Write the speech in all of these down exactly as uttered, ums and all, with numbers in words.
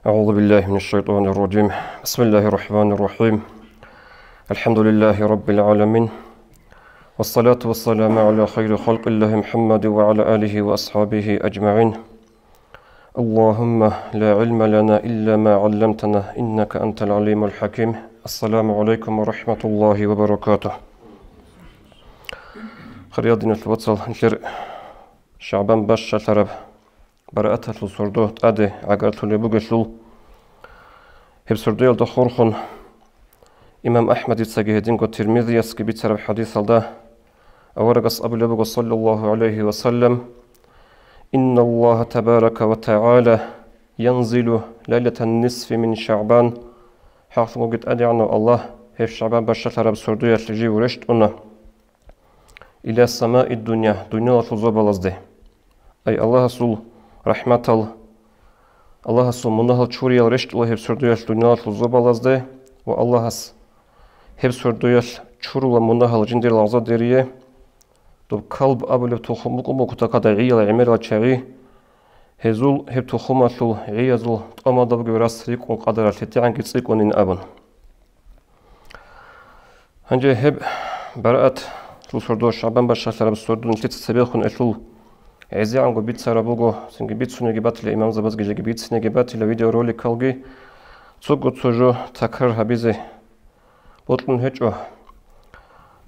أعوذ بالله من الشيطان الرجيم. بسم الله الرحمن الرحيم. الحمد لله رب العالمين. والصلاة والسلام على خير خلق الله محمد وعلى آله وأصحابه أجمعين. اللهم لا علم لنا إلا ما علمتنا إنك أنت العليم الحكيم. السلام عليكم ورحمة الله وبركاته. Хириял диналъул вацал, нилъер ШагӀбан бащалъараб барааталъул сордо тӀаде гӀагарлъулеб бугелъул, гьеб сордоялда хурхун, имам АхӀмадицаги гьединго Тирмизиясги бицараб хӀадисалда аварагас абулеб буго, саллаллагьу гӀалайгьи ва саллам: «Инналлагьа табарака ва тагӀала янзилу лайлатан нисфи мин ШагӀбан». ХӀакълъунги ТӀадегӀанав Аллагь гьеб ШагӀбан бащалъараб сордоялъ жив рещтӀуна. «Иля самаи дунья», дунялалъул зобалазде. Ай Аллагьасул рахӀматал, Аллагьасул мунагьал чуриял рещтӀула гьеб сордоялъ дунялалъул зобалазде, ва Аллагьас гьеб сордоялъ чурула мунагьал жиндир лагъзадерие. Доб калб абулеб тухум букӀун буго кутакада гӀиял гӀемерал чагӀи, гьезул гьеб тухумалъул гӀиязул тӀамадабги рас рикӀкӀун къадаралъ гьитӀигӀанги цӀикӀкӀунин абун. Гьанже гьеб бараат сордо, ШагӀбан бащалъараб сордо нилъеца цебехун элъул гӀезегӀанго бицараб буго, цинги бицунеги батила, имамзабазги жеги бицинеги батила видеороликалги, цого цо жо такрар гьабизе бокьун гьечӀо.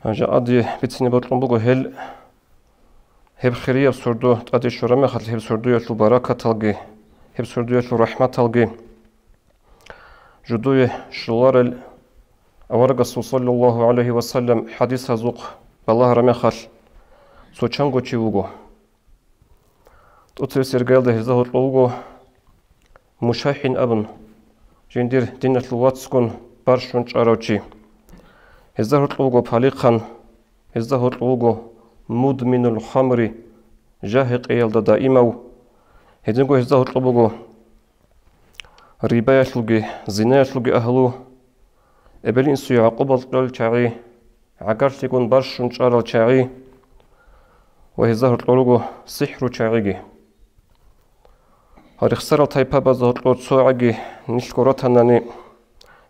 Гьанже гьадин бицине бокьун буго гьел, гьеб хирияб сордо тӀаде щвараб мехалъ, гьеб сордоялъул баракаталги, гьеб сордоялъул рахӀматалги жидее щоларел, аварагасул, саллаллагьу гӀалайгьи ва саллам, хӀадисазухъ балагьараб мехалъ, цо чанго чи вуго. ТӀоцебесеб иргаялда гьезда гьоркьов вуго МушахӀин абун, жиндир диналъул вацгун барщун чӀарав чи. Гьезда гьоркьов вуго палихъан, гьезда гьоркьов вуго мудминул хамри, жагьи-къеялда даимав. Гьединго гьезда гьоркьов буго рибаялъулги зинаялъулги агьлу, эбел-инсуе гӀакъуба кьолел чагӀи, гӀагарлъигун барщун чӀарал чагӀи ва гьезда гьоркьор руго сихӀру чагӀиги. Рехсарал тайпабазда гьоркьор цогӀаги нилъго ратанани,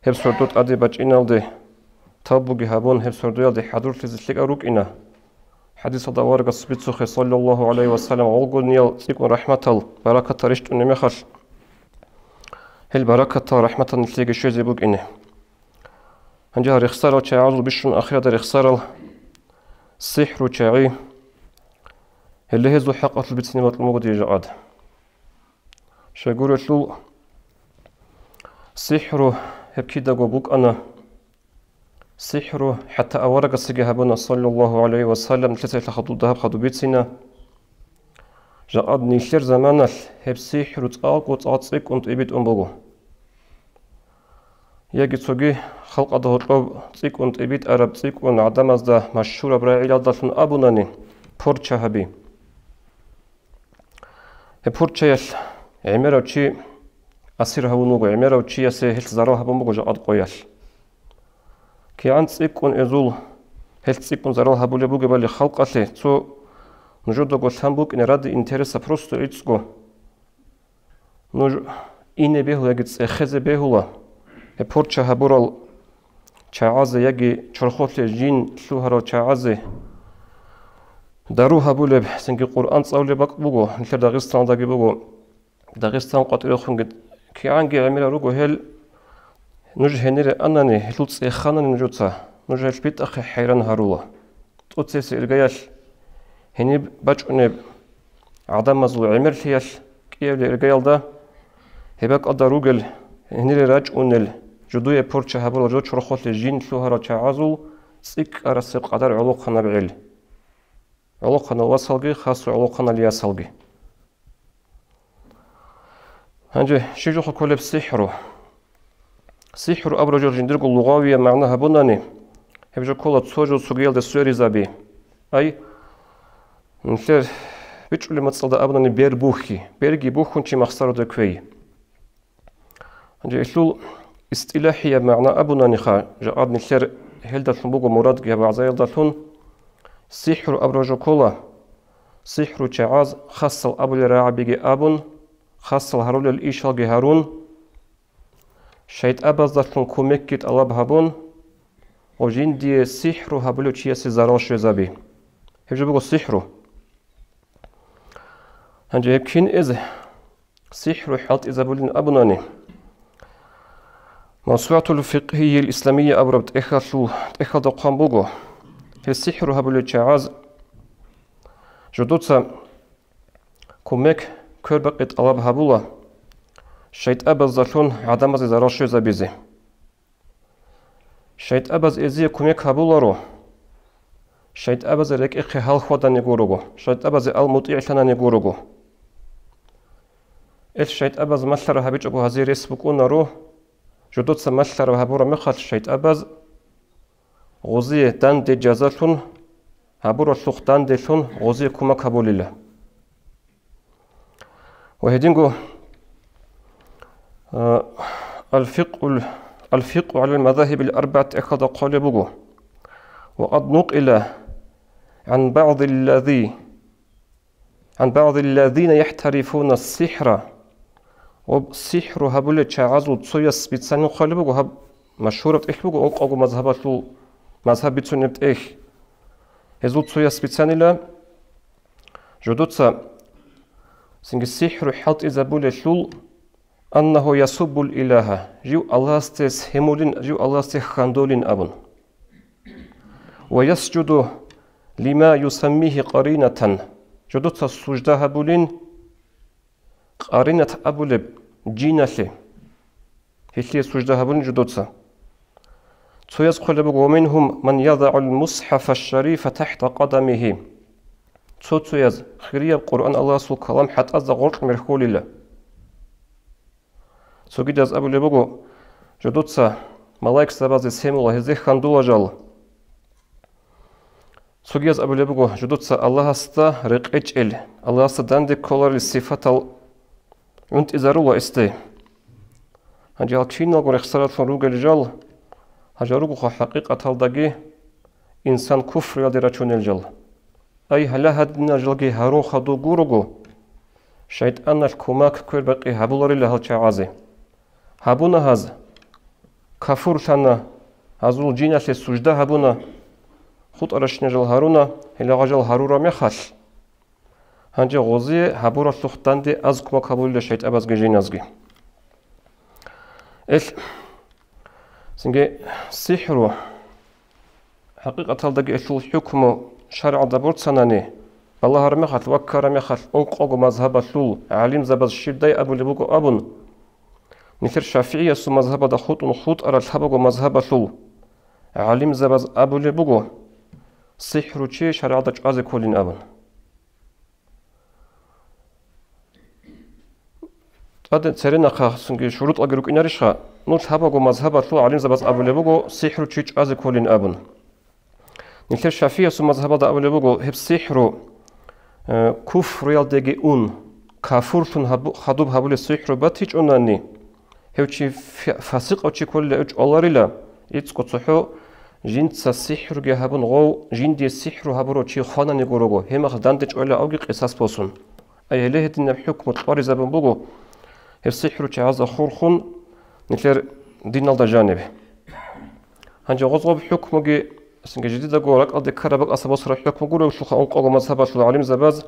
гьеб сордо тӀаде бачӀиналде, тавбуги гьабун, гьеб сордоялде хӀадурлъизе лъикӀал рукӀина. ХӀадисалда аварагас бицухъе, саллаллагьу гӀалайгьи ва саллам, гъолгониял цӀикӀкӀун рахӀматал, баракатал рещтӀунеб мехалъ, гьел баракатал, рахӀматал нилъееги щвезе букӀине. Гьанже гьал рехсарал чагӀазул бищун ахирада рехсарал сихӀру чагӀи, гьеле гьезул хӀакъалъулъ бицине бокьун буго дие жакъад. Щайгурелъул сихӀру гьеб кидаго букӀана. СихӀру хӀатта аварагасеги гьабуна, саллаллагьу гӀалайгьи ва саллам, нилъеца гьелъа хадуб дагьаб хадуб бицина. Жакъад нилъер заманалъ гьеб сихӀру цӀакъго-цӀакъ цӀикӀкӀун тӀибитӀун буго. Яги цоги халкъалда гьоркьоб цӀикӀкӀун тӀибитӀараб, цӀикӀкӀун гӀадамазда машгьураб рагӀиялдалъун абунани, порча гьаби. Гьеб порчаялъ гӀемерав чи асир гьавун вуго, гӀемерав чиясе гьелъ зарал гьабун буго жакъад къоялъ. КигӀан цӀикӀкӀун эзул, гьелъ цӀикӀкӀун зарал гьабулеб бугебали халкъалъе, цо нужедаго лъан букӀине ради интереса просто гӀицӀго. Нуж ине бегьула яги цӀехезе бегьула, гьеб порча гьабурал чагӀазе яги чорхолъе жин лъугьарал чагӀазе дару гьабулеб, цинги Къуръан цӀалулеб бакӀ буго, нилъер Дагъистаналдаги буго. Дагъистан къватӀирехунги кигӀанги гӀемерал руго гьел. Нуж гьенире анани, гьелъул цӀеханани нужеца, нуж гьелъ битӀахъе хӀайран гьарула. ТӀоцебесеб иргаялъ гьениб бачӀунеб гӀадамазул гӀемерлъиялъ кӀиабилеб иргаялда, гьеб бакӀалда ругел, гьенире рачӀунел, жидее порча гьабурал, жо чорхолъе жин лъугьарал чагӀазул цӀикӀкӀарасеб къадар гӀолохъанаб гӀел. ГӀолохъанал васалги, хасго гӀолохъанал ясалги. Гьанже щиб жоха кколеб сихӀру? СихӀру абураб жо жиндирго лугъавияб магӀна гьабунани, гьеб жо ккола цо жо цогиялде сверизаби. Ай, нилъер бичӀчӀулеб мацӀалда абунани, бер бухьи, берги бухьун чи махсароде кквей. Гьанже гьелъул истилахӀияб магӀна абунаниха, жакъад нилъер гьелдалъун буго мурадги гьаб вагӀзаялдалъун, сихӀру абураб жо ккола, сихӀру чагӀаз хасал абулел рагӀабиги абун, хасал гьарулел ишалги гьарун, шайтӀабаздалъун кумекги тӀалаб гьабун, ва жиндие сихӀру гьабулев чиясе зарал щвезаби. Гьеб жо буго сихӀру. Гьанже гьеб кин эз сихӀру хӀалтӀизабулин абунани, Мавсугьатул фикъгьиял исламия абураб тӀехьалъул, тӀехьалда хъван буго, гьел сихӀру гьабулел чагӀаз жодоца кумек, квербакъи тӀалаб гьабула, шайтӀабаздалъун гӀадамазе зарал щвезабизе. ШайтӀабаз эзие кумек гьабуларо, шайтӀабазе рекӀехъе гьал хьвадани гурого, шайтӀабазе ал мутӀигӀлъанани гурого. Эл шайтӀабаз малъараб гьабичӀого гьазие рес букӀунаро, жодоца малъараб гьабураб мехалъ шайтӀабаз гъозие данде жазалъун, гьабуралъухъ данделъун гъозие кумек гьабулила. Ва гьединго, а, алфикъул-, алфикъу гӀалал мазагьибил арбагӀат тӀехьалда хъвалеб буго: «Ва къад нукъила гӀан багӀдиллади, гӀан багӀдилладина яхӀтарифуна сихӀра». Ва сихӀру гьабулел чагӀазул цояс бицанин хъвалеб буго, гьаб машгьураб тӀехь буго, ункъавго мазгьабалъул, мазгьаб бицунеб тӀехь. Гьезул цояс бицанила, жодоца цинги сихӀру хӀалтӀизабулелъул, «аннагьу ясуббул илагьа», жив Аллагьасде семулин, жив Аллагьасде хьандолин абун. «Ва ясжуду лима юсаммигьи къаринатан», жодоца сужда гьабулин, къаринат абулеб жиналъе. Гьелъие сужда гьабулин жодоца. Цояз хъвалеб буго: «Ва мингьум ман ядагӀул мусхӀафа шарифа тахӀта къадамигьи». Цо-цояз хирияб Къуръан, Аллагьасул калам хӀатӀазда гъоркь мерхьулила. Цогидаз абулеб буго: «Жодоца малаикзабазе семула, гьезде хьандула жал». Цогияз абулеб буго: «Жодоца Аллагьасда рекъечӀел, Аллагьасда данде кколарел сифатал гӀунтӀизарула эсде». Гьанже гьал киналго рехсаралъун ругел жал, гьажал ругоха хӀакъикъаталдаги инсан куфруялде рачунел жал. Ай, гьала гьадинал жалги гьарун хадув гурого, шайтӀаналъ кумак квербакъи гьабуларила гьал чагӀазе. Гьабуна гьаз, кафурлъана, гьазул жиналъе сужда гьабуна, хутӀаращина жал гьаруна, гьелагъа жал гьарураб мехалъ. Гьанже гъозие гьабуралъухъ данде аз кумак гьабулила шайтӀабазги жиназги. Эл, цинги сихӀру, хӀакъикъаталдаги элъул хӀукму шаргӀалда борцанани, балагьараб мехалъ ва ккараб мехалъ ункъого мазгьабалъул гӀалимзабаз щибдай абулеб буго абун, нилъер ШафигӀиясул мазгьабалда хутӀун хутӀарал лъабаго мазгьабалъул гӀалимзабаз абулеб буго, сихӀручи шаргӀалда чӀвазе кколин абун. ТӀаде церенахъа цинги шурутӀалги рукӀинарищха? Ну, лъабаго мазгьабалъул гӀалимзабаз абулеб буго, сихӀручи чӀвазе кколин абун. Нилъер ШафигӀиясул мазгьабалда абулеб буго, гьеб сихӀру, э, куфруялдеги ун, кафурлъун гьабу-, хадуб гьабулеб сихӀру батичӀунани, гьев чи фи-, фасикъав чи кколила, гьев чӀваларила, гӀицӀго цохӀо жинца сихӀруги гьабун гъов, жиндие сихӀру гьабурав чи хванани гурого, гьеб мехалъ данде чӀвалила авги къисас босун. Ай, гьеле гьединаб хӀукму кьваризабун буго гьеб сихӀручагӀазда хурхун нилъер диналда жаниб. Гьанже гъоз гъоб хӀукмуги, цинги жидедаго ракӀалде ккараб бакӀаса босараб хӀукму гуревлъулха ункъого мазгьабалъул гӀалимзабаз,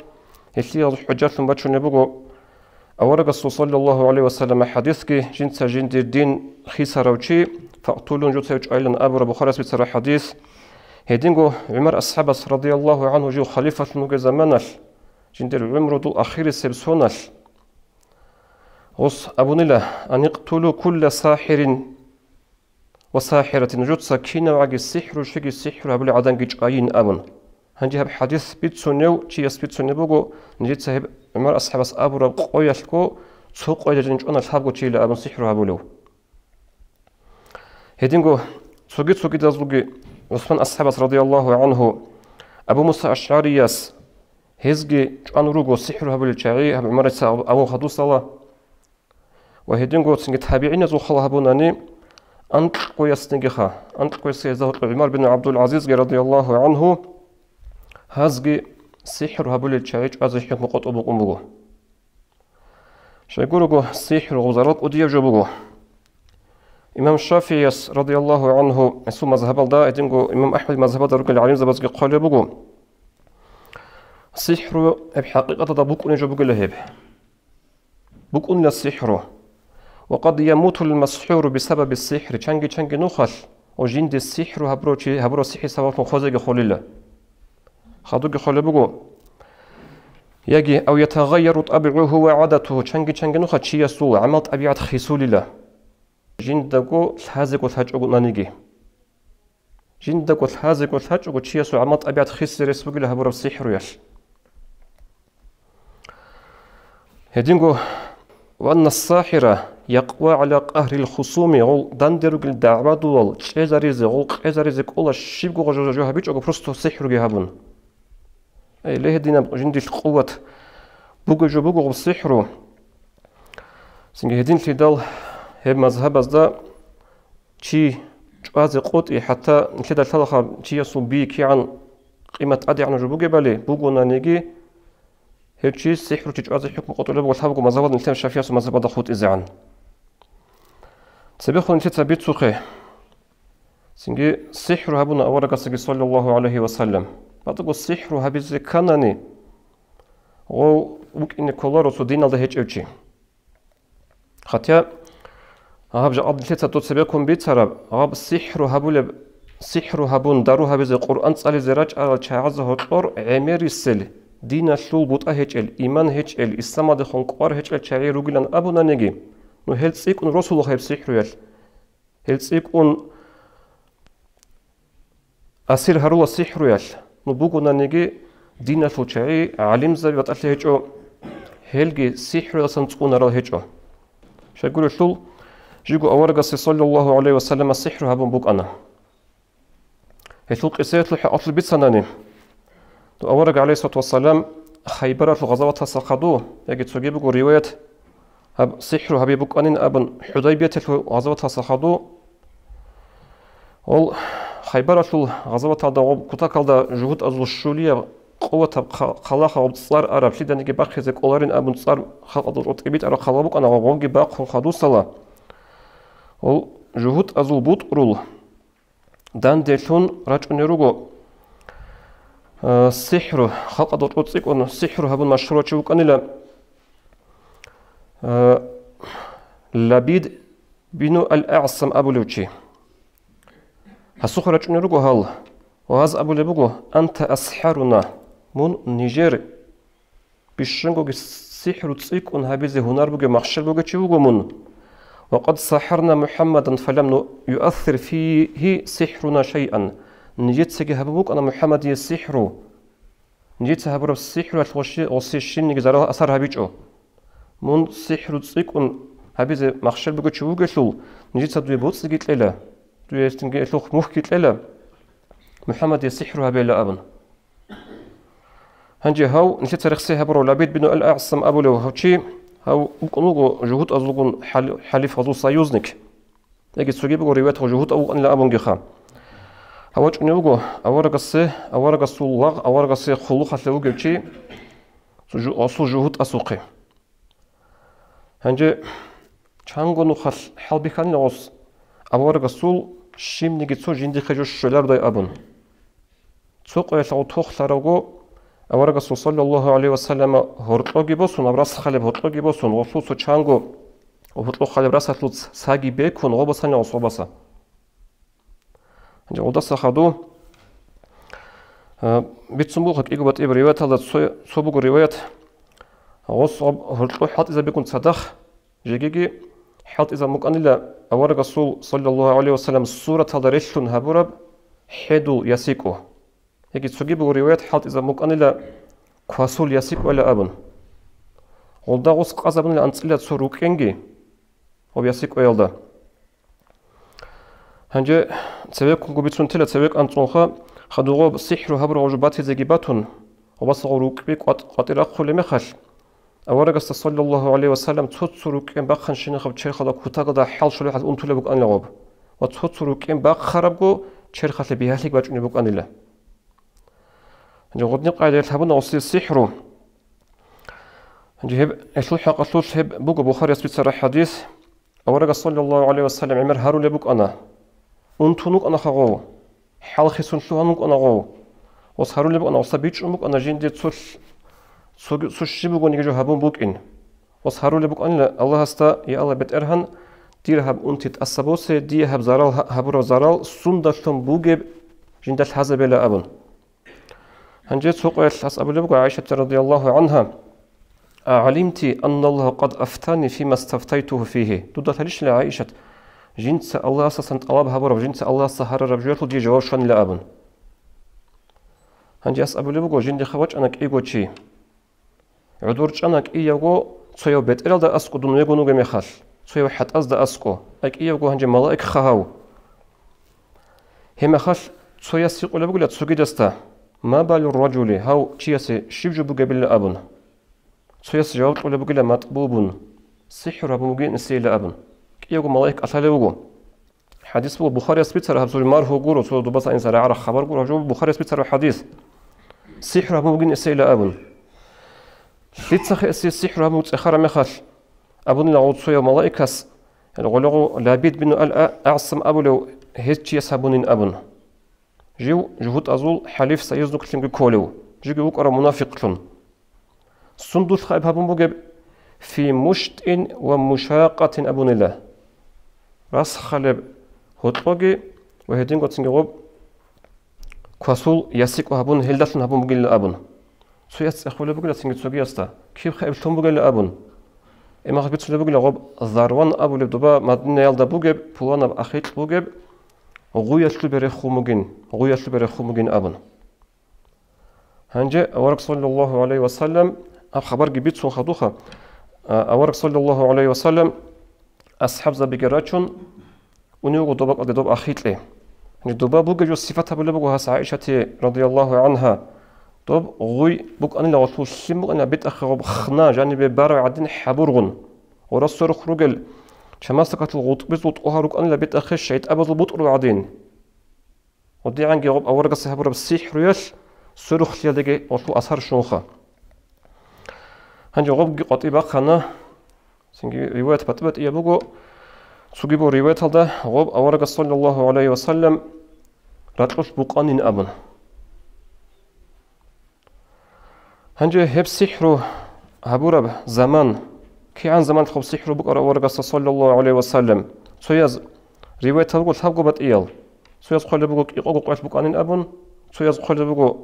гьелъие гьазул хӀужжалъун бачунеб буго аварагасул саллаллагьу гӀалайгьи ва саллама хӀадисги, жинца жиндир дин хисарав чи, факътулун, жуца гьев чӀвайилан абураб Бухарияс бицараб хӀадис, гьединго ГӀумар асхӀабас радияллагьу гӀангьу жив халифалъун вугеб заманалъ, жиндир гӀумрудул ахирисеб соналъ, гъос абунила: «Аникътулу кулла сахӀирин ва сахӀиратин», жуца кинавгӀаги сихӀручиги сихӀру гьабулев гӀадамги чӀвайин абун. Гьанже гьаб хӀадис бицунев чияс бицунеб буго, нижеца гьеб ГӀумар асхӀабас абураб къоялъго цо къоялъ жинчӀвана лъабго чийила абун сихӀру гьабулев. Гьединго цоги-цогидазулги ГӀусман асхӀабас радияллагьу гӀангьу, Абу Муса АшгӀарияс, гьезги чӀван руго сихӀру гьабулел чагӀи гьаб ГӀумарица абун хадусала. Ва гьединго цинги табигӀиназул хал гьабунани, анкьгоясдегиха, анкьгоясда гьезда гьоркьоб ГӀумар бин ГӀабдул-ГӀазизги радияллагьу гӀангьу, гьазги сихӀру гьабулел чагӀи чӀвазе хӀукму къотӀун букӀун буго. Щайгурого, сихӀру гъоб зарал кӀудияб жо буго. Имам ШафигӀияс, радияллагьу гӀангьу, гьесул мазгьабалда, гьединго имам АхӀмадил мазгьабалда ругел гӀалимзабазги хъвалеб буго, сихӀру гьеб хӀакъикъаталда букӀунеб жо бугила гьеб. БукӀунила сихӀру. «Ва къад ямутул масхӀуру бисабаби сихӀри», чанги-чанги нухалъ, о, жинде сихӀру гьабурав чи, гьабурав сихӀри сабаблъун хвезеги холила. Хадуги холеб буго. Яги, «ав ятагъайяру тӀабгӀугьу ва гӀадатугьу», чанги-чанги нухалъ чиясул гӀамал-тӀабигӀат хисулила. Жиндаго лъазего лъачӀого наниги. Жиндаго лъазего лъачӀого чиясул гӀамал-тӀабигӀат хисизе рес бугила гьабураб сихӀруялъ. Гьединго, «Ва анна сахӀира якъва гӀала къагьрил хусуми», гъол данде ругел дагӀбадулал чӀезаризе, гъол къезаризе кӀола щибго гъо жо, жо гьабичӀого, просто сихӀруги гьабун. Эй, ле, гьединаб жиндилъ къуват буго жо буго гъоб сихӀру. Цинги гьединлъидал гьеб мазгьабазда чи чӀвазе къотӀи, хӀатта нилъеда лъалаха чиясул би кигӀан къимат тӀадегӀанаб жо бугебали, бугонаниги, гьев чи сихӀручи чӀвазе хӀукму къотӀулеб буго лъабго мазгьабалда, нилъер ШафигӀиясул мазгьабалда хутӀизе гӀан. Цебехун нилъеца бицухъе. Цинги сихӀру гьабуна аварагасдаги, саллаллагьу гӀалайгьи ва саллам. БатӀаго сихӀру гьабизе кканани, гъов вукӀине кколаро цо диналда гьечӀев чи. Хатя гьаб жакъа нилъеца доб цебеккун бицараб, гьаб сихӀру гьабулеб, сихӀру гьабун дару гьабизе, Къуръан цӀализе рачӀарал чагӀазда гьоркьор гӀемерисел, диналъул бутӀа гьечӀел, иман гьечӀел, исламалдехун кӀвар гьечӀел чагӀи ругилан абунаниги, ну, гьел цӀикӀкӀун росулаха гьеб сихӀруялъ. Гьел цӀикӀкӀун асир гьарула сихӀруялъ, ну, бугонаниги, диналъул чагӀи, гӀалимзаби батӀалъи гьечӀо, гьелги сихӀруялдасан цӀунарал гьечӀо. Щайгурелъул, жиго аварагасе, саллаллагьу гӀалайгьи ва саллама, сихӀру гьабун букӀана. Гьелъул къисаялъул хӀакъалъулъ бицанани, авараг, гӀалайгьиссалату вассалам, Хайбаралъул гъазаваталъа хадув, яги цоги буго риваят, гьаб сихӀру гьабизе букӀанин абун, ХӀудайбияталъул гъазаваталъа хадув, гъол Хайбаралъул гъазаваталда гъоб кутакалда жугьутӀазул щулияб къуватаб хъа-, хъалаха гъоб цӀар араб лъиданиги бахъизе кӀоларин абун цӀар халкъалда тӀибитӀараб хъала букӀана, гъобги бахъун хадусала, гъол жугьутӀазул бутӀрул данделъун рачӀунел руго, э, сихӀру, халкъалда тӀоцӀикӀун сихӀру гьабун машгьурав чи вукӀанила, э, Лабид бину ал-АгӀсам абулев чи. Гьасухъе рачӀунел руго гьал, ва гьаз абулеб буго: «Анта асхӀаруна», мун нижер бищунгоги сихӀру цӀикӀкӀун гьабизе гьунар бугев, махщел бугев чи вуго мун. «Ва къад сахӀарна МухӀаммадан фалам ну-, юассир фигьи сихӀруна шайъан». Нижецаги гьабун букӀана МухӀаммадие сихӀру. Нижеца гьабураб сихӀруялъ гъоси-, гъосе щибниги зарал асар гьабичӀо. Мун сихӀру цӀикӀкӀун гьабизе махщел бугев чи вугелъул, нижеца дуе боцӀиги кьела, дуе гьесдинги элъухъ мухьги кьела, МухӀаммадие сихӀру гьабейила абун. Гьанже гьав, нилъеца рехсей гьабурав Лабид бину ал-АгӀсам абулев гьав чи, гьав вукӀун вуго жугьутӀазулгун хӀали-, хӀалиф, гьазул союзник. Яги цоги буго риваят, гъо жугьутӀав вукӀанила абунгиха. Гьав вачӀунев вуго аварагасе, аварагасул лагъ, аварагасе хъулухъалъе вугев чи, цо жу-, гъосул жугьутӀасухъе. Гьанже чанго нухалъ хӀалбихьанила гъос, аварагасул щибниги цо жиндихъе жо щвелародай абун. Цо къоялъ гъов тохлъаравго, аварагасул, саллаллагьу гӀалайгьи ва саллама, гьоркьоги босун, гьаб рас халеб гьоркьоги босун, гъолъул цо чанго гьоркьохъалеб расалъул цаги бекун, гъоб басанила гъос гъоб баса. Гьанже гъолдаса хадув, а, бицун буго кӀиго батӀияб риваяталда цо, цо буго риваят, гъос гъоб гьоркьо хӀалтӀизабигун цадахъ, жегиги хӀалтӀизабун букӀанила аварагасул, саллаллагьу гӀалайгьи ва саллам, сураталда релълъун гьабураб хӀедул ясикӀо. Яги цоги буго риваят, хӀалтӀизабун букӀанила квасул ясикӀойила абун. Гъолда гъос къазабунила анцӀила цо рукӀкӀенги гъоб ясикӀоялда. Гьанже цевеккунго бицун тела, цевекӀ анцӀунха, хадув гъоб сихӀру гьабурав жо батизеги батун, гъобаса гъоб рукӀкӀби къватӀ-, къватӀир рахъулеб мехалъ, аварагасда, саллаллагьу гӀалайгьи ва саллам, цо-цо рукӀкӀен бахъанщинаб черхалда кутакалда хӀал щолеб хӀал унтулеб букӀанила гъоб. Ва цо-цо рукӀкӀен бахъарабго черхалъе бигьалъиги бачӀунеб букӀанила. Гьанже гъодни къайдаялъ гьабуна гъосие сихӀру. Гьанже гьеб, гьелъул хӀакъалъулъ гьеб буго Бухарияс бицараб хӀадис. Аварагас, саллаллагьу гӀалайгьи ва саллам, гӀемер гьарулеб букӀана. Унтун вукӀана хагъов. ХӀалхисун лъугьан вукӀана гъов. Гъос гьарулеб букӀана, гъосда бичӀчӀун букӀана жинде цо, цо, цо щиб бугониги жо гьабун букӀин. Гъос гьарулеб букӀанила Аллагьасда: «Я Аллагь, БетӀергьан, дир гьаб унти тӀаса босе, дие гьаб зарал гьа-, гьабураб зарал сундалъун бугеб жинда лъазабела», – абун. Гьанже цо къоялъ гьас абулеб буго, ГӀайшатица радияллагьу гӀангьа: «АгӀалимти анналлагьа къад афтани фима стафтайтугьу фигьи?» Дуда лъалищила, ГӀайшат, жинца Аллагьасдасан тӀалаб гьабураб, жинца Аллагьасда гьарараб жоялъул дие жаваб щванила абун. Гьанже гьас абулеб буго, жиндихъа вачӀана кӀиго чи. ГӀодор чӀана кӀиявго, цояв бетӀералда аскӀо дун вегун вугеб мехалъ, цояв хӀатӀазда аскӀо, а кӀиявго гьанже малаик хагьав. Гьебмехалъ цояс гьикъулеб бугила цогидасда: «Ма балу ражули, гьав чиясе щиб жо бугебила?» – абун. Цояс жаваб кьолеб бугила: «МатӀбубун, сихӀру гьабун бугин эсейила», – абун. КӀиявго малаик кӀалъалев вуго. ХӀадис буго Бухарияс бицараб, гьаб цо маргьу гуро, цо дубаса инсан рагӀараб хабар гуро, гьаб жо Бухарияс бицараб хӀадис. СихӀру гьабун бугин эсейила абун. Лъицахъе эсе сихӀру гьабун цӀехараб мехалъ, абунила гъов цояв малаикас, гъолагъо Лабид бин ал-А-, АгӀсам абулев гьез чияс гьабунин абун. Жив жугьутӀазул хӀалиф союзниклъунги кколев, живги вукӀарав мунафикълъун. Сундулъ хайб гьабун бугеб, фи муштӀин ва мушакъатин абунила. Расхалеб гьоркьоги ва гьедингоцинги гъоб квасул ясикӀо гьабун, гьелдалъун гьабун бугилла абун. Цояс цӀехулеб бугила цинги цогиясда, киб хайб лъун бугилла абун. Имахъ бицулеб бугила гъоб Зарван абулеб доба Мадинаялда бугеб, пуланаб ахикь бугеб, гъуялъубе рехун бугин, гъуялъубе рехун бугин абун. Гьанже авараг саллаллагьу гӀалайгьи ва саллам, гьаб хабарги бицун хадуха, а, авараг саллаллагьу гӀалайгьи ва саллам асхӀабзабиги рачун, унев вуго доба кьаде доб ахикье. Гьанже доба бугеб жо сифат гьабулеб буго гьас ГӀайшати радияллагьу гӀангьа. Доб гъуй букӀанила, гъолъул лъим букӀанила битӀахъе гъоб хна жанибе бараб гӀадин хӀабургъун. Гъора сверухъ ругел чамасдакалъул гъутӀбизул тӀогьал рукӀанила битӀахъе шайтӀабазул бутӀрул гӀадин. ГъодигӀанги гъоб аварагас гьабураб сихӀруялъ сверухълъиялдаги гъолъул асар щунха. Гьанже гъобги къватӀиб бахъана, цинги риваят батӀи-батӀияб буго, цоги буго риваяталда гъоб аварагас саллаллагьу гӀалайгьи ва саллам ракьулъ букъанин абун. Гьанже гьеб сихӀру гьабураб заман, кигӀан заманалъ гъоб сихӀру букӀараб аварагасда саллаллагьу гӀалайгьи ва саллам, цояз риваятал руго лъабго батӀиял, цояз хъвалеб буго кӀикъого къоялъ букӀанин абун, цояз хъвалеб буго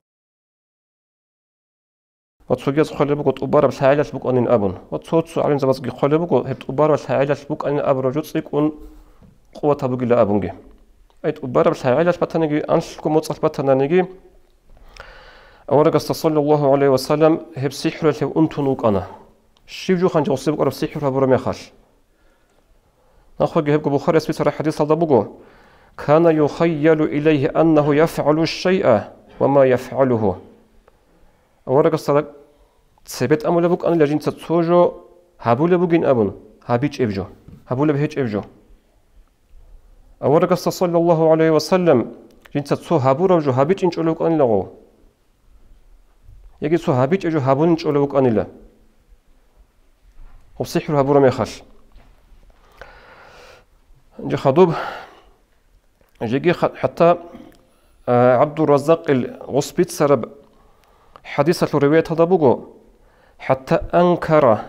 ва цогияз хъвалеб буго тӀубараб лъагӀелалъ букӀанин абун, ва цо-цо гӀалимзабазги хъвалеб буго гьеб тӀубараб лъагӀелалъ букӀанин абураб жо цӀикӀкӀун къуватаб бугила абунги. Ай, тӀубараб лъагӀелалъ батаниги, анлъго моцӀалъ батананиги, аварагасда саллаллагьу гӀалайгьи ва саллам гьеб сихӀруялъ унтун вукӀана. Щиб жо гьанже гъосие букӀараб сихӀру гьабураб мехалъ? Нахъеги гьебго Бухарияс бицараб хӀадисалда буго: «Кана юхайялу илайгьи аннагьу яфгӀалу шайъа ва ма яфгӀалугьу». Аварагасда цебе тӀамулеб букӀанила жинца цо жо гьабулеб бугин абун, гьабичӀеб жо, гьабулеб гьечӀеб жо. Аварагасда саллаллагьу гӀалайгьи ва саллам жинца цо гьабураб жо гьабичӀин чӀолев вукӀанила гъов. Яги цо гьабичӀеб жо гьабунин чӀолев вукӀанила. Гъоб сихӀру гьабураб мехалъ. Жи хадуб, жеги ха-, хӀатта, а, ГӀабдураззакъил гъос бицараб хӀадисалъул риваяталда буго: «ХӀатта анкара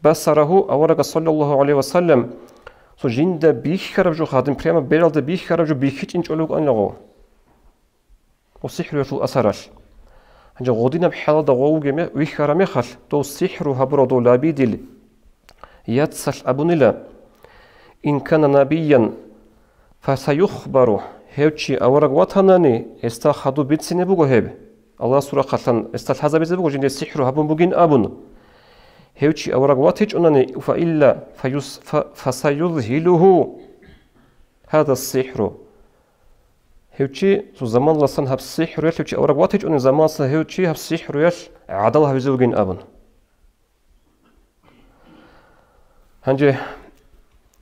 басарагьу», аварагас саллаллагьу гӀалайгьи ва саллам цо жинда бихьараб жо гьадин, прямо бералда бихьараб жо бихьичӀин чӀолев вукӀанила гъов. Гъоб сихӀруялъул асаралъ. Гьанже гъодинаб хӀалалда гъов вугеб ме-, вихьараб мехалъ, дов сихӀру гьабурав дов Лабидил яцалъ абунила: «Ин кана набиян, фасаюхбару», гьев чи авараг ватанани, гьесда хадуб бицине буго гьеб. Аллагьасул рахъалъан гьесда лъазабизе буго жинде сихӀру гьабун бугин абун. Гьев чи авараг ватичӀунани, фаилла фаюс-, фа-, фасаюзгьилугьу гьада сихӀру. Гьев чи цо заманаласан гьаб сихӀруялъ, гьев чи авараг ватичӀунин заманаласан гьев чи гьаб сихӀруялъ гӀадал гьавизе вугин абун. Гьанже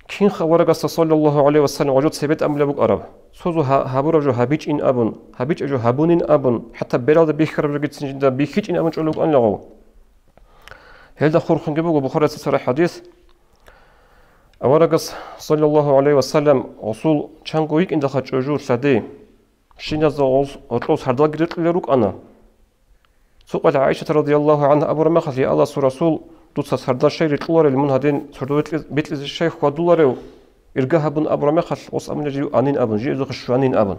кинха аварагасда саллаллагьу гӀалайгьи ва саллам гъажо цебе тӀамулеб букӀараб? Цо жо гьа-, гьабураб жо гьабичӀин абун, гьабичӀеб жо гьабунин абун, хӀатта бералда бихьараб жогицин жинда бихьичӀин абун чӀолев вукӀанила гъов. Гьелда хурхунги буго Бухарияс бицараб хӀадис: Аварагас, саллаллагьу гӀалайгьи ва саллам, гъосул чанго йикӀиндалха чӀужу лъади, щиназда гъос-, гъоркьов сардалги рекьулел рукӀана. Цо къоялъ ГӀайшат радияллагьу гӀангьа абураб мехалъ: «Я Аллагьасул Расул, дуца сардал щай рекьуларел, мун гьадин сордо бекьи-, бекьизе щай хьвадуларев?» Ирга гьабун абураб мехалъ, гъос абуна: «Жив анин», – абун, жив гьезухъе щванин абун.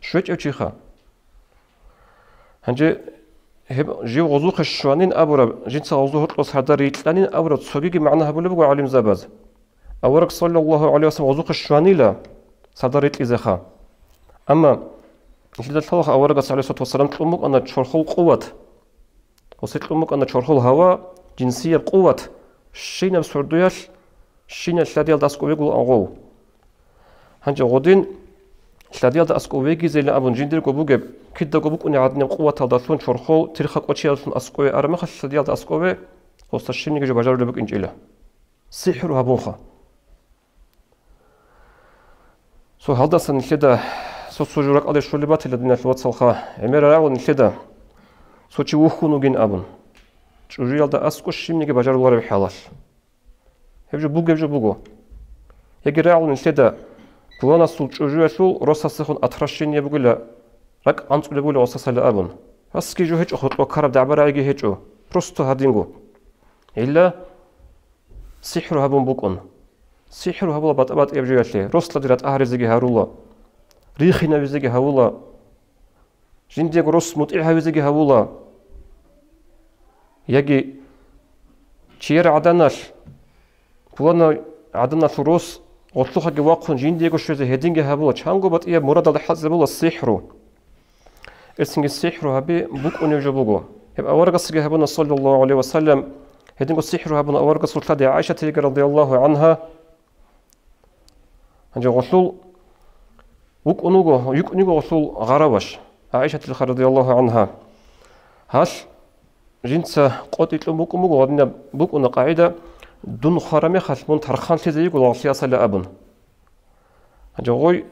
ЩвечӀев чиха. Гьанже гьеб жив гъозухъе щванин абураб, жинца гъозул гьоркьоб сардал рикьанин абураб цогиги магӀна гьабулеб буго гӀалимзабаз. Авараг, саллаллагьу гӀалайгьи ва саллам, гъозухъе щванила сардал рикьизеха. Амма нилъеда лъалаха, аварагас, гӀалайгьиссалату вассалам, кьун букӀана чорхол къуват. Гъосе кьун букӀана чорхол гьава, жинсияб къуват, щинаб сордоялъ, щинал лъадиялда аскӀов вегулаан гъов. Гьанже гъодин лъадиялда аскӀов вегизейилан абун жиндирго бугеб, кидаго букӀунеб гӀадинаб къуваталдалъун чорхол тирха кӀочиялдалъун аскӀове араб мехалъ, лъадиялда аскӀове гъосда щибниги жо бажарулеб букӀинчӀила. СихӀру гьабунха. Цо гьалдаса нилъеда цо-цо жо ракӀалде щолеб батила, диналъул вацалха, гӀемер рагӀула нилъеда. Цо чи вухьун вугин абун, чӀужуялда аскӀов щибниги бажаруларев хӀалалъ. Гьеб жо бугеб жо буго. Яги рагӀула нилъеда пуланасул чӀужуялъул росасехун отвращение бугила, ракӀ анцӀулеб бугила гъосасала абун. Гьасги жо гьечӀо, хутӀба ккараб дагӀба-рагӀиги гьечӀо, просто гьадинго. Гьелда сихӀру гьабун букӀун. СихӀру гьабула батӀа-батӀияб жоялъе, рос лъади ратӀа гьаризеги гьарула, рихинавизеги гьавула, жиндиего рос мутӀигӀ гьавизеги гьавула. Яги чияр гӀаданалъ, пуланав гӀаданалъул рос гъорлъухъаги вахъун жиндиего щвезе гьединги гьабула, чанго батӀияб мурадалда хӀалтӀизабула сихӀру. Гьелъинги сихӀру гьаби букӀунеб жо буго. Гьеб аварагасги гьабуна, саллаллагьу гӀалайгьи ва саллам, гьединго сихӀру гьабуна аварагасул лъади ГӀайшатиги радияллагьу гӀангьа. Гьанже гъолъул вукӀун вуго, йикӀун йиго гъолъул гъараваш, ГӀайшатилха радияллагьу гӀангьа. Гьалъ жинца къотӀи кьун букӀун буго, гьадинаб букӀуна къагӀида: «Дун хвараб мехалъ мун тархъанлъизе йиго лагълъи асала», – абун. Гьанже гъой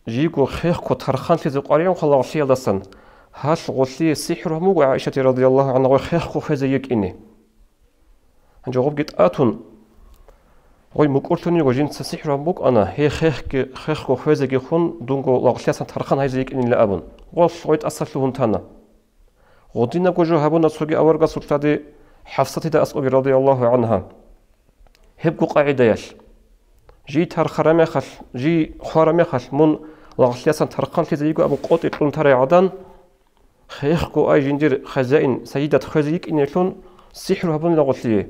жийго хехго тархъанлъизе къваригӀунха лагълъиялдасан, гьалъ гъолъие сихӀру гьабун буго ГӀайшати радияллагьу гӀангьа гъой хехго хвезе йикӀине. Гьанже гъобги тӀатун, гъой мукӀурлъун йиго жинца сихӀру гьабун букӀана, гьей хехги, хехго хвезеги хун, дунго лагълъиялдасан тархъан гьайзе йикӀинила абун, гъолъ гъой тӀасалъугьун тана. Гъодинабго жо гьабуна цоги аварагасул лъади ХӀафсатида аскӀовги радияллагьу гӀангьа. Гьебго къагӀидаялъ, жий тархъараб мехалъ, жий хвараб мехалъ мун лагълъиялдасан тархъанлъизе йиго абун къотӀи кьун тарай гӀадан, хехго ай жиндир хазяин, сайидат хвезе йикӀинелъун сихӀру гьабунила гъолъие.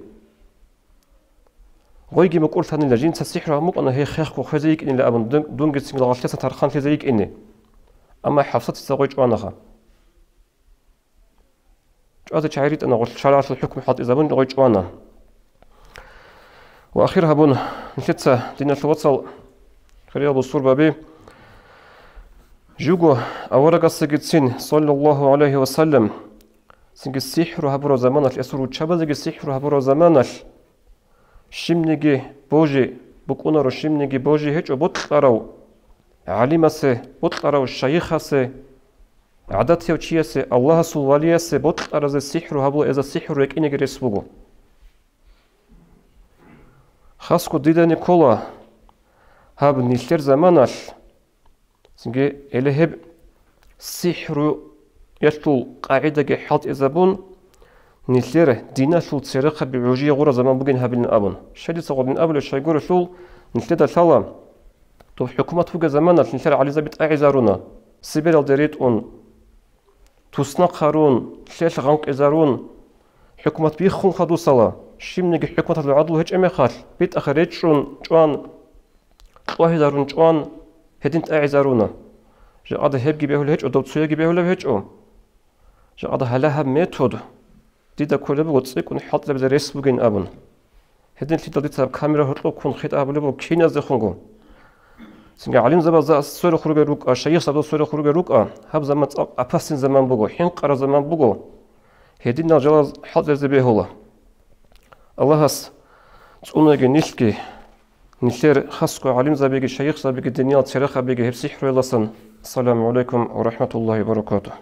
Гъойги мукӀурлъанила, жинца сихӀру гьабун букӀана гьей хехго хвезе йикӀинила абун, дун-, дунгицин лагълъиялдасан тархъанлъизе йикӀине. Амма ХӀафсатица гъой чӀванаха. ЧӀвазе чагӀи ритӀана, гъолъ шаргӀалъул хӀукму хӀалтӀизабун гъой чӀвана. Ва ахир гьабун, нилъеца, диналъул вацал, хириял бусурбаби, жуго аварагасагицин, саллаллагьу гӀалайгьи ва саллам, цинги сихӀру гьабураб заманалъ, гьесул руччабазеги сихӀру гьабураб заманалъ, щибниги божи букӀунаро, щибниги божи гьечӀо бокьарав гӀалимасе, бокьарав шайихасе, гӀадатияв чиясе, Аллагьасул валиясе бокьаразе сихӀру гьабула, гьезда сихӀру рекӀинеги рес буго. Хасго дидани ккола гьаб нилъер заманалъ, цинги, гьеле гьеб сихӀруялъул къагӀидаги хӀалтӀизабун, нилъер диналъул церехъаби гӀужие гъураб заман бугин гьабилин абун. Щай дица гъодин абулеб? Щайгурелъул нилъеда лъала, доб хӀукумат бугеб заманалъ нилъер гӀалимзаби тӀагӀизаруна, Сибиралде ритӀун, туснахъ гьарун, лъелъ гъанкъизарун, хӀукумат биххун хадусала, щибниги хӀукуматалъул гӀадлу гьечӀеб мехалъ, битӀахъе речӀчӀун чӀван, кьвагьизарун чӀван, гьедин тӀагӀизаруна. Жакъада гьебги бегьулеб гьечӀо, доб цоябги бегьулеб гьечӀо. Жакъада гьале гьаб метод дида кколеб буго цӀикӀкӀун хӀалтӀизабизе рес бугин абун. Гьединлъидал дица гьаб камера гьоркьоб ккун хитӀа гьабулеб буго киназдехунго. Цинги гӀалимзабазда сверухъ ругел рукӀа, шайихзабазда сверухъ ругел рукӀа, гьаб заман цӀакъ опасный заман буго, хӀинкъараб заман буго. Гьединал жалаз хӀалтӀизе бегьула. Аллагьас цӀунаги нилъги, нилъер хасго гӀалимзабиги, шайихзабиги, диниял церехъабиги гьеб сихӀруялдасан. Ассаламу гӀалайкум ва рахӀматуллагьи ва баракатугь.